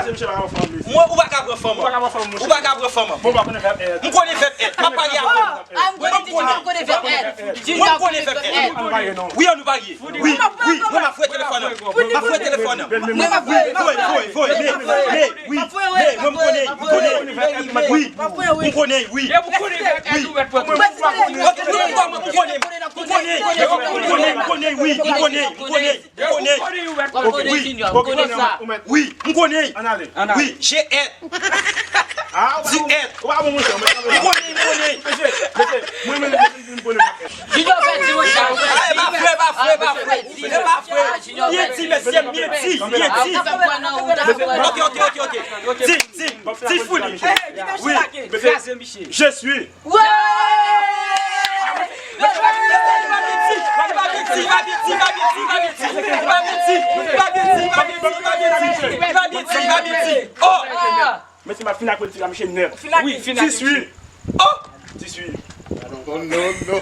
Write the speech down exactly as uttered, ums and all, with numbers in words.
Mwen, ou pa ka pran fanm. Ou pa ka pran fanm, monchè. Ou pa ka pran fanm. Bon, ou pa konnen vèb èd. M konnen vèb èd. M ap pale avè w. Mwen, m konnen. Mwen, m konnen vèb èd. Mwen, m konnen vèb èd. Wi, ann nou parye. Wi, wi, mwen, m ap foure telefòn nan. M ap foure telefòn nan. Wi, voye, voye, voye, men, men, wi, men, mwen, m konnen, m konnen. Wi, m konnen, wi. Wi. Ok, wi, m konnen, m konnen, m konnen, m konnen, wi, m konnen, m konnen, wi, m konnen. Wi, m konnen. Wi, m konnen. Ann ale. Wi, je èd. Ah, di èd. Ou pa bon, monchè. M konnen, m konnen. Mesye, mesye, mwen menm, mwen menm, m konnen. Junior pèdi, monchè. Ah, e pa vre, e pa vre, e pa vre. E pa vre. Byen di, mesye, byen di, byen di. Ok, ok, ok, ok. Di, di, di, Founi. Wi. Kraze misye. Je suis. Oh! Mesye, m ap fin ak politik la, mesye, nèt. Wi, fin ak politik. Oh! Ti sui. Oh, non, non.